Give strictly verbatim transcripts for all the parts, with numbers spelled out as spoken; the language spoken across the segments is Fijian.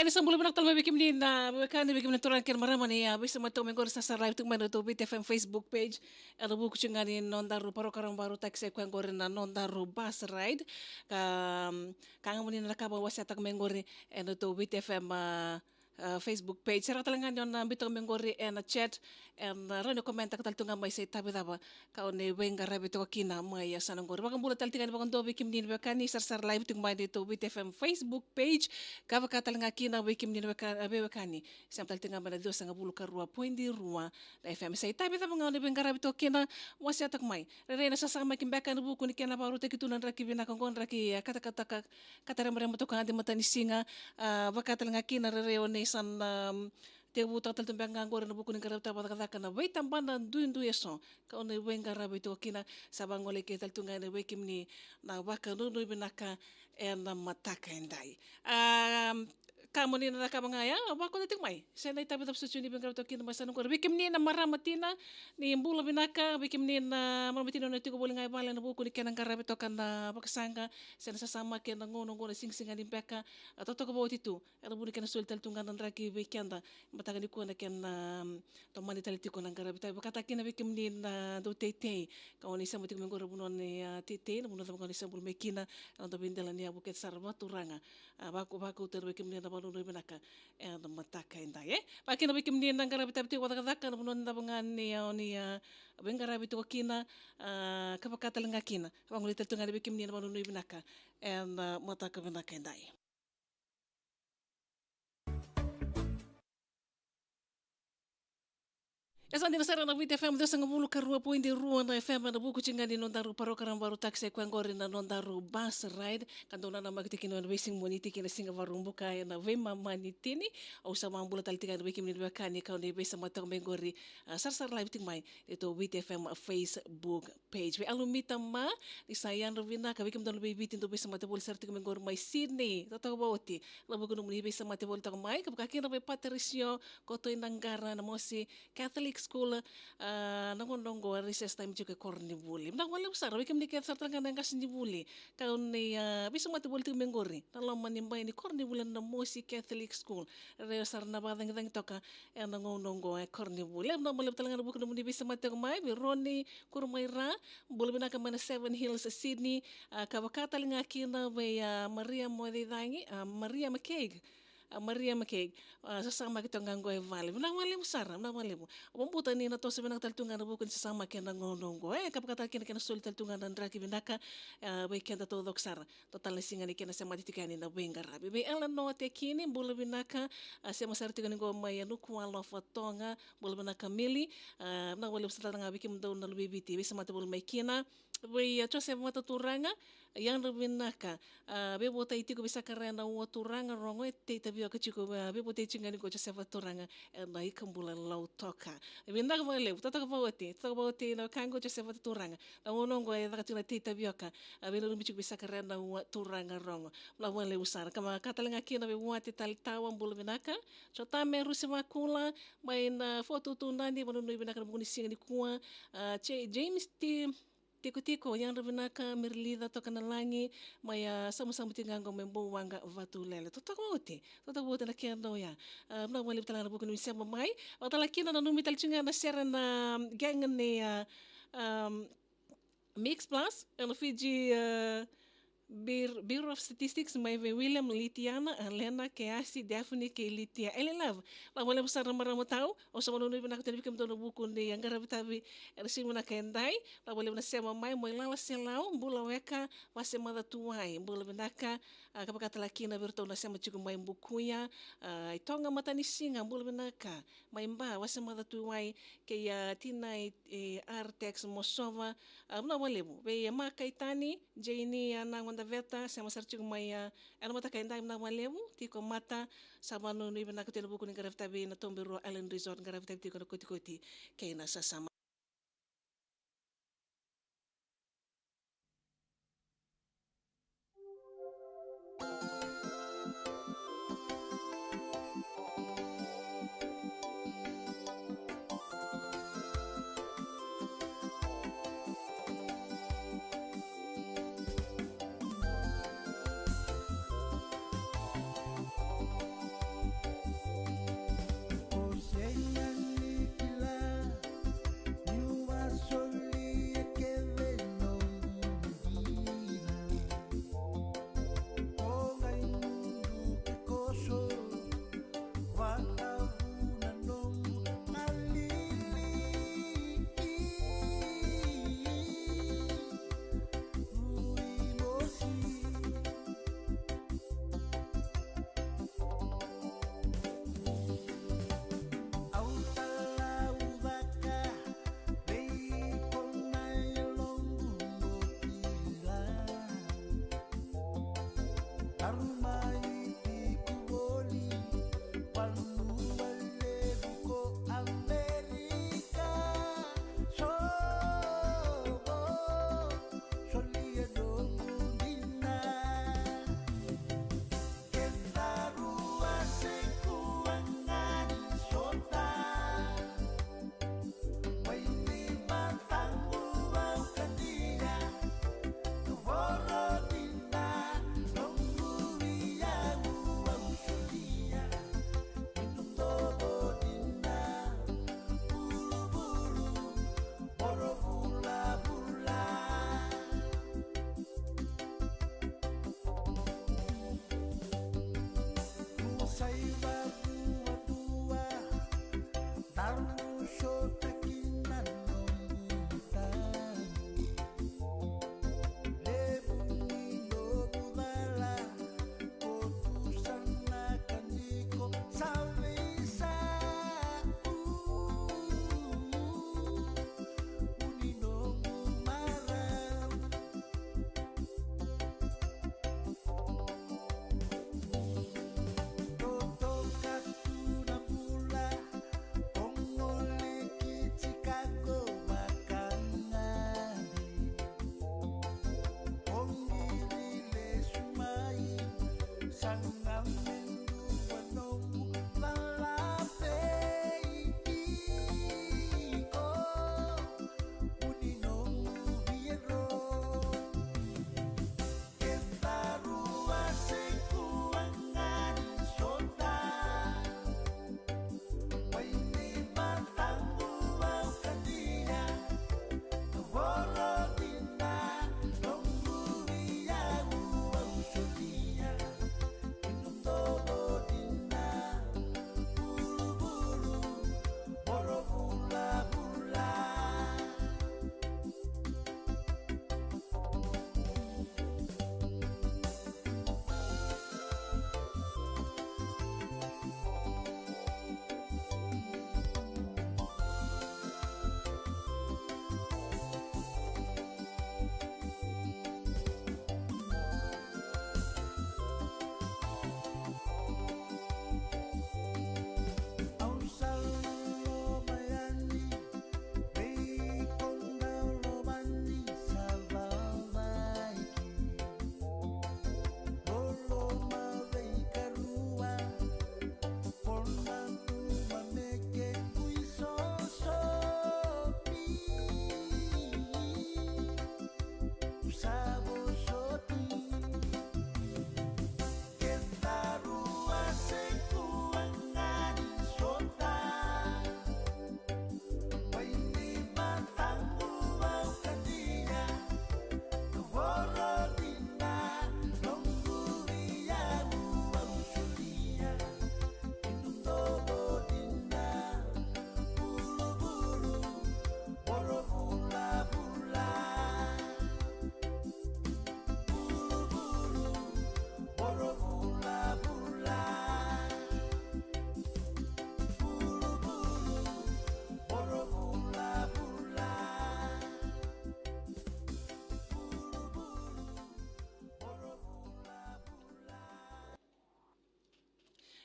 Ena sa bula vinaka tale mai vei kemuni na wekani, vei kemuni na turaga kei na marama ni a veisemati toka mai qori, sarasara live tiko mai na nodatou Viti F M Facebook page. Ena vuku tiko ga ni nodaru parokaramu vakarautaki sa i koya qori na nodaru bus ride. Ka, ka ga moni na ka vakawaseataka mai qori ena nodatou Viti F M, a, a, Facebook page. Sara tale ga ni o na biuta mai qori ena chat, ena rawa ni komentaka tale tu ga mai se itavi cava ka o na veiqaravi toka kina mai yasana qori. Vakabula tale tiko ga yani vakadua vei kemuni na wekani sarasara live tiko mai na nodatou Viti F M Facebook page. Ka vaka tale ga kina vei kemuni na weka, a, veiwekani. Sema tale tiko ga mai na ciwasagavulu ka rua poidi rua na F M. Se itavi cava ga o na veiqaravi toka kina, waseataka mai. Rairai na sasamaki beka ena vuku ni kena vakarautaki tu na draki vinaka oqo, draki, a, katakata ka, kataremarema toka ade matanisiga, a, vaka tale ga kina rairai o ni sa na, um, tekivutaka tale tu beka ga qori ena vuku ni qaravi tavacakacaka na veitabana duidui eso. Ka o na veiqaravi toka kina, sa vagolei kece tale tu ga yani vei kemuni na vakanuinui vinaka ena mataka edai. A, ka moni na cakava ga ya, vakauta tiko mai. Se na itavi cava soti o ni veiqaravi toka kina mai yasana qori. Vei kemuni na marama tina, ni bula vinaka, vei kemuni na marama tina o na tiko voli ga i vale ena vuku ni kena qaravi toka na vakasaqa, se na sasamaki ena gauna oqo na sigasiga ni beka, a, totoka vakaoti tu. Ena vuku ni kena soli tale tu ga na draki vei keda, mataka nikua na kena, um, tomani tale tiko na qaravi tavi. Vakataki kina vei kemuni na dau teitei, ka o ni sema tiko mai qori na vanua ni, a, teitei, na vanua cava ga o ni sema bula mai kina, ena dau veidelaniyavu kece sara vakaturaga. A, vaka, vakauta vei kemuni na vakanuinui vinaka ena mataka edai, e? Vaka kina vei kemuni na qaravi tavi tiko vakacakacaka, na vanua ni cava ga ni, a, o ni, a, veiqaravi tiko kina, a, ka vaka tale ga kina. Vagolei tale tu ga yani vei kemuni na vakanuinui vinaka ena mataka vinaka edai. E sa dina sara na Viti F M ciwasagavulu ka rua poidi rua na F M, ena vuku tiko ga ni nodaru parokaramu vakarautaki sa i koya qori na nodaru bus ride. Ka dau nanamaki tiko kina ena veisiga Moniti kei na siga Vakaraubuka ena veimama ni tini. Au sa vakabula tale tiko yani vei kemuni na wekani ka o ni veisemati toka mai qori, a, sarasara live tiko mai na nodatou Viti F M Facebook page. Vei Alumita Ma, ni sa yadra vinaka, vei kemudou na veiviti dou veisemati voli sara tiko mai qori mai Sydney. Totoka vakaoti na vuku nomuni veisemati voli toka mai, ka vaka kina vei Patricio Kotoinaqara, na Mosi Catholic School, a, na gauna oqo a recess time tiko e koronivuli. Vinaka vakalevu sara, vei kemuni kece sara tale ga na qasenivuli ka o ni, a, veisemati voli tiko mai qori ena loma ni bai ni koronivuli na Mosi Catholic School. Rairai sara na vakacagicagi toka ena gauna oqo e koronivuli. Vinaka vakalevu tale ga na vuku nomuni veisemati toka mai, vei Roni Kurumaira, bula vinaka mai na Seven Hills, Sydney, a, ka vaka tale ga kina vei, a, Maria Moceicagi, a, Maria McCaig, a, Maria McCaig, a, sasamaki toka ga qo e vale. Vinaka vakalevu sara, vinaka vakalevu. Au vakabauta ni na toso vinaka tale tu ga na vuku ni sasamaki ena gauna oqo. E, ka vaka tale kina kena soli tale tu ga na draki vinaka, a, vei keda taucoko sara. Total na siga ni kena semati tiko yani na veiqaravi. Vei Elanoa Tekini, bula vinaka, a, sema sara tiko yani qo mai Yanukua, Alofa Toga, bula vinaka Mili, a, vinaka vakalevu sara tale ga vei kemudou na luvei Viti veisemati voli mai kina. Vei, a, Josefa Vaturaga, yadra vinaka, a, veivotai tiko vei Sakaria na ua Turaga Rogo, e tei tavioka tiko, a, veivotai tiko ga yani qo Josefa Turaga ena Ikabula Lautoka. Vinaka vakalevu, totoka vakaoti, totoka vakaoti na wekaqu Josefa Turaga. Na gauna oqo e caka tiko na tei tavioka, a, veinanumi tiko vei Sakaria na ua Turaga Rogo. Vinaka vakalevu sara. Ka vaka tale ga kina vei Wati Talitawa, bula vinaka. Jotame Rusi Vakula mai na Fotutu Nadi, vakanuinui vinaka ena vuku ni siga nikua. A, J-, James T Tikotiko, yadra vinaka, Merilica Tokanalagi mai, a, Samusamu tiko ga qo mai Bouwaqa, Vatulele. Totoka vakaoti, totoka vakaoti na kena oya. A, vinaka vakalevu tale ga na vuku ni sema mai. Vaka tale kina nanumi tale tiko ga na sere na gang ni, a, um, Mix Plus, ena Fiji, a, Bir-, Bureau of Statistics, mai vei William, Litiana, Alena, Keasi, Daphne, kei Litia. Eli Love, vinaka vakalevu sara na marama tau. Au sa vakanuinui vinaka tu yani vei kemudou ena vuku ni qaravi tavi ena siga vinaka edai. Vinaka vakalevu na sema mai, Moilala Selau, bula weka, Vasemaca Tuwai, bula vinaka, a, ka vaka tale kina vei iratou na sema tiko mai Bukuya, a, Itoga Matanisiga, bula vinaka, mai Ba, Vasemaca Tuwai, kei, a, Tinai, e, Artex Mosova, a, vinaka vakalevu. Vei, e, Ma Kaitani, Jeini, a, Nagodaveta, sema sara tiko mai, a, ena mataka edai, vinaka vakalevu, tiko mada, sa vakanuinui vinaka tu ena vuku ni qaravi tavi na Tobirua Island Resort, qaravi tavi tiko na kotikoti kei na sasama.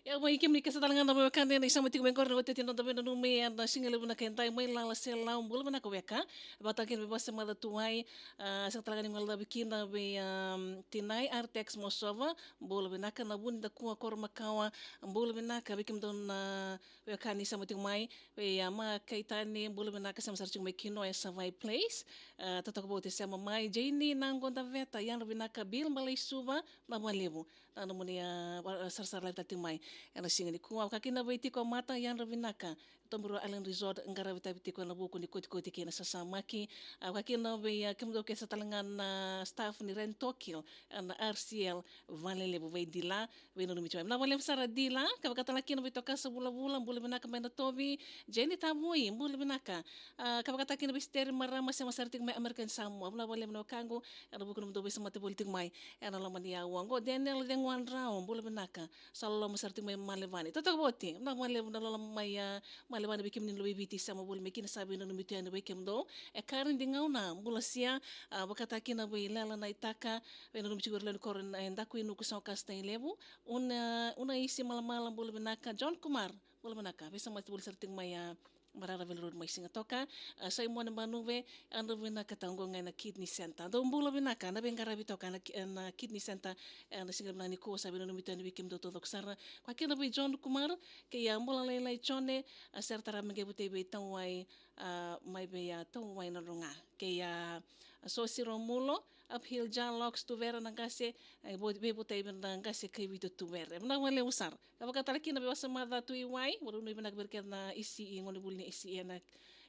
Ia, mai kemuni kece tale ga na veiwekani na isema tiko mai qori na iotioti ni noda veinanumi ena siga levu vinaka edai mai Lala Selau, bula vinaka weka. Vata kina vei Vasa Maca Tuwai, a, sega tale ga ni guilecavi kina vei, a, tinai Artex Mosova, bula vinaka. Na Vuni Dakua Koro Makawa, bula vinaka vei kemudou na veiwekani isema tiko mai. Vei, a, Ma Kaitani, bula vinaka, sema sara tiko mai kina e Savai Place. A, totoka vou, te sema mai. Jeini Naqodaveta, yadra vinaka. Bill Balaisuva, na vakalevu na nomuni, a, sarasara live tale tiko mai ena siga nikua. Vakakina vei Tiko Mata, yadra vinaka. Tomoru Island Resort, qaravi tavi tiko ena vuku ni kotikoti kei na sasamaki. A, vakakina vei, a, kemudou kece tale ga na staff ni Rentokil ena R C L, vakalevu vei Dila, veinanumi tiko mai. Vinaka vakalevu sara Dila, ka vaka tale kina vei Tokasa Vulavula, bula vinaka mai Natovi, Jenny Tavui, bula vinaka. A, ka vaka tale kina vei Steri Marama, sema sara tiko mai American Samoa, vinaka vakalevu na wekaqu, ena vuku ni nomudou veisemati voli tiko mai ena loma ni aua oqo. Daniel Ceguadrau, bula vinaka. Sa loloma sara tiko mai Malevani. Totoka vou, vinaka vakalevu na loloma mai, a, Malevani vei kemuni na Luve i Viti, sema voli mai kina, sa veinanumi tu yani vei kemudou. E Karen Digauna, bula sia, a, vaka tale kina vei Lela Naitaka, veinanumi tiko vei ira lewe ni koro e Dakuinuku, Saukasa, Tailevu. Una, Una Isi Malamala, bula vinaka. John Kumar, bula vinaka. Veisemati voli sara tiko mai, a, Marara Valley Road mai Sigatoka. A, Saimone Manuve, yadra vinaka, tau qo ga ena Kidney Center. Dou bula vinaka, na veiqaravi toka na ki-, na Kidney Center, ena siga vinaka nikua, sa veinanumi tu yani vei kemudou taucoko sara. Vaka kina vei John Kumar, kei, a, Bula Lailai Jone, a, sere tara me qai votei vei Tauwai, a, mai vei, a, Tauwai Nadroga. Kei, a, a, Sosi Romulo, Uphill Jar Locks, Tuvera na qase, e, vo-, veivotai vei na qase Kaivito Tuvera. Vinaka vakalevu sara. Ka vaka tale kina vei Vasa Maca Tuwai, vanuinui vinaka vei ira kece na E C E, gonevuli ni E C E ena,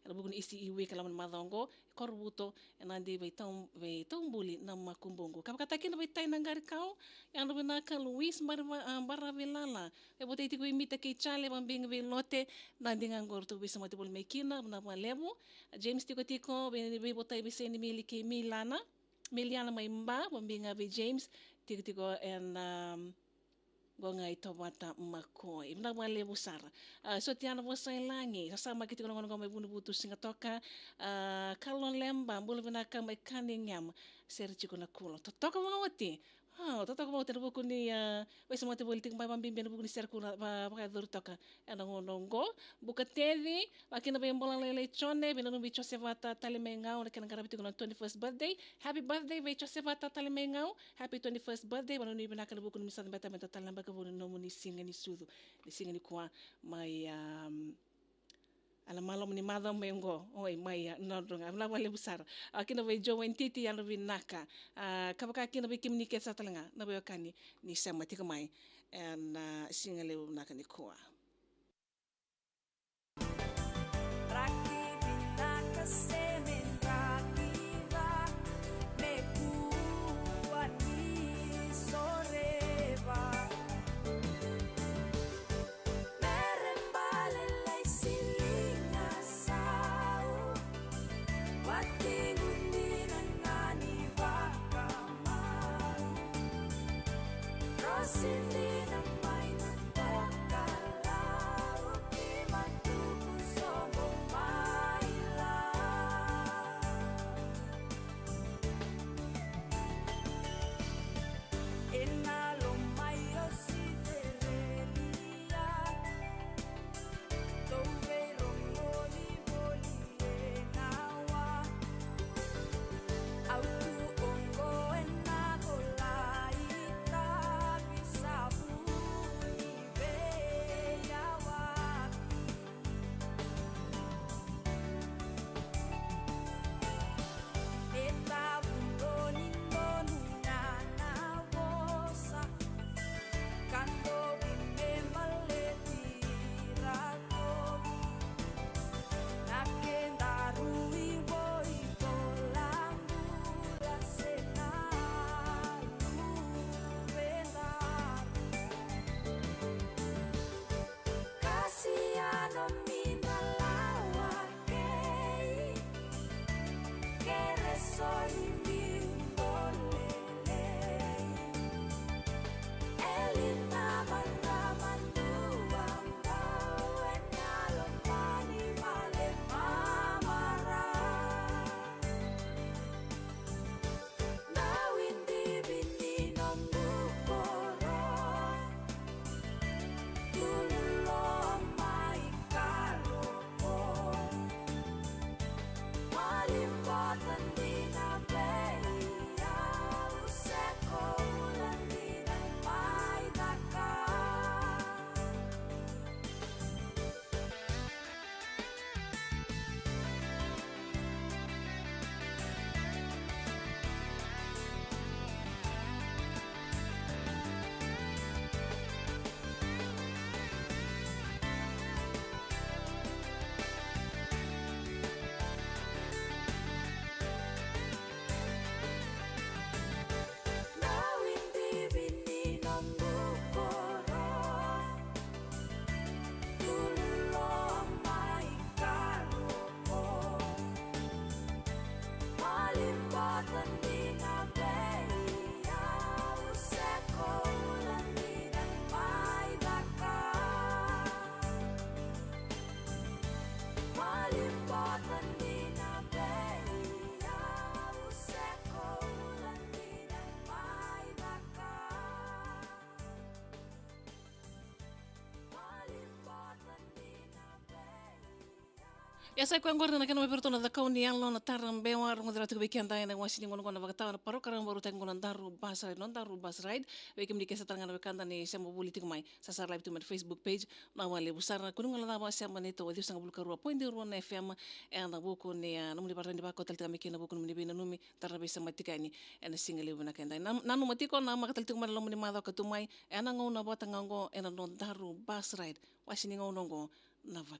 ena vuku ni E C E week ena loma ni macawa oqo, e Korovuto, e Nadi, vei Tau-, vei Taubuli na Makubuqu. Ka vaka tale kina vei Tai Naqarikau, yadra vinaka. Luis Bari-, a, Baravilala, veivotai tiko vei Mita kei Jale, vabiga vei Lote, Nadi ga qo ratou veisemati voli mai kina, vinaka vakalevu. James Tikotiko, vei, veivotai vei Seni Mili kei Milana, Miliana mai Ba, vabiga vei James, tikotiko ena, um, qo ga i Tovata Makoi. Vinaka vakalevu sara. A, Sotiana Vosailagi, sasamaki tiko na gauna qo mai Vunuvutu, Sigatoka. A, Kalo Lemba, bula vinaka mai Cunningham, sere tiko na kulo. Totoka vakaoti. A, totoka vakaoti ena vuku ni, a, veisemati voli tiko mai, vabibi ena vuku ni sere kura, va-, vakayacori toka ena gauna oqo. Bukateci, vaka kina vei Bula Lailai Jone, veinanumi vei Josevata Talemegau, na kena qaravi tiko na twenty-first birthday. Happy birthday vei Josevata Talemegau. Happy twenty-first birthday, vanuinui vinaka ena vuku ni nomuni sa cabeta me da tale na vakavuna na nomuni siga ni sucu, ni siga nikua mai, um, ena loma ni macawa mai oqo, oi, mai, a, Nadroga. Vinaka vakalevu sara. A, kina vei Joe Waititi, yadra vinaka. A, ka vaka kina vei kemuni kece sara tale ga na veiwekani ni sema tiko mai ena, a, siga levu vinaka nikua. Raki vinaka se me draki ra, me kua ni soreva. Mere bale lai silinga sau, watigu ni na gani vakamau. Rosi ni na mai na toka. Ia sa i koya oqori na kena mai vei iratou na Cakau ni Yalo na Tarabewa, rogoci rawa tiko vei keda ena iwase ni gauna oqo na Vakatawa na parokaramu vakarautaki oqo na Daru Bus Ride, Nodaru Bus Ride. Vei kemuni ke sa tara ga na wekada ni sema vuli tiko mai, sa sa live tiko mai na Facebook page. Na wale vusara, kua ni guilecava, sema ni tou ciwasagavulu ka rua point rua na F M, ena vuku ni, a, nomuni vakarau ni vakau tale tiko mai kei na vuku nomuni veinanumi, tara na veisema tiko yani ena siga levu vinaka edai. Na, nanuma tiko, namaka tale tiko mai na loma ni macawa ka tu mai, ena gauna vata ga oqo, ena Nodaru Bus Ride, wase ni gauna oqo, na Vaka